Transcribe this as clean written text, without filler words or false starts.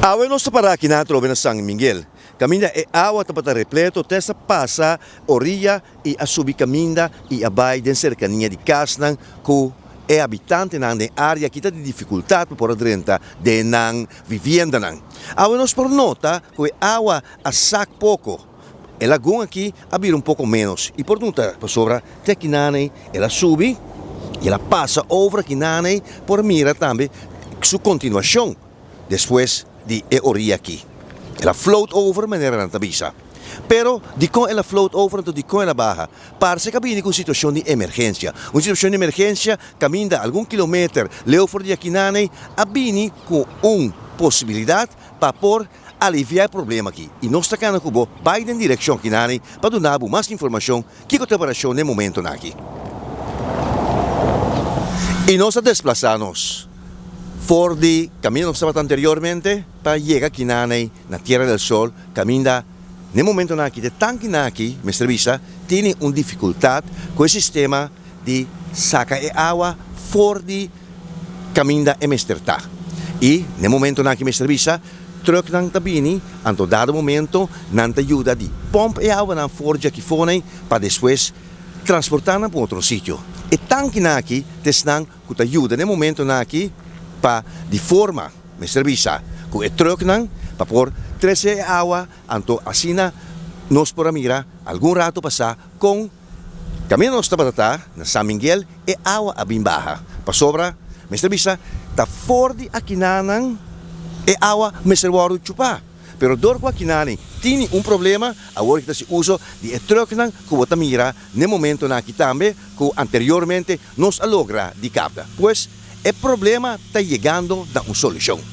Awe nos ta para aki na atrobe na San Miguel. Kaminda e awa tabata repleto te sa pasa oriya i a subi kaminda i a bai den serkania di kasnan ku e habitantenan den área aki ta di difikultat pa por a drenta den nan viviendanan. Awe nos por nota ku e awa a sak poko. E lagun aki a bira un poko ménos i por nota pasobra te akinanei el a subi i el a pasa over akinanei por mira tambe su kontinuashon. Despues di e oria aki, el a float over manera nan ta bisa. Pero, dikon el a float over anto dikon el a baha? Parse ku a bini ku un situashon di emergensia. Un situashon di emergensia kaminda algun kilometer leu for di akinanei a bini ku un posibilidat pa por aliviá e problema aki. I nos ta kana ku bo bai den direkshon akinanei pa duna bo mas informashon kiko ta e operashon den momentonan aki. I nos a desplasá nos. For di kaminda nos tabata anteriormente pa yega kinanei na Tierra del Sol kaminda n'e momentonan aki te tankinan aki mester bisa tini un difikultat ku e sistema di saka e awa for di kaminda e mester ta i n'e momentonan aki mester bisa trùknan ta bini anto dado momento nan ta yuda di pòmp e awanan for dje aki fo'nei pa despues transportá nan pa un otro sitio. E tankinan aki ta esnan ku ta yuda na e momentonan aki pa di forma mester bisa ku e trùknan pa por trese e awa anto asina nos por a mira algun rato pasá kon kaminda nos tabata ta na San Miguel e awa a bin baha pasobra mester bisa ta for di akinanan e awa mester wòrdu chupá pero dor ku akinani tini un problema awor ki ta hasi uso di e trùknan ku bo ta mira na e momentonan aki tambe ku anteriormente nos a logra di kapta. Pues, e problema ta yegando na un solushon.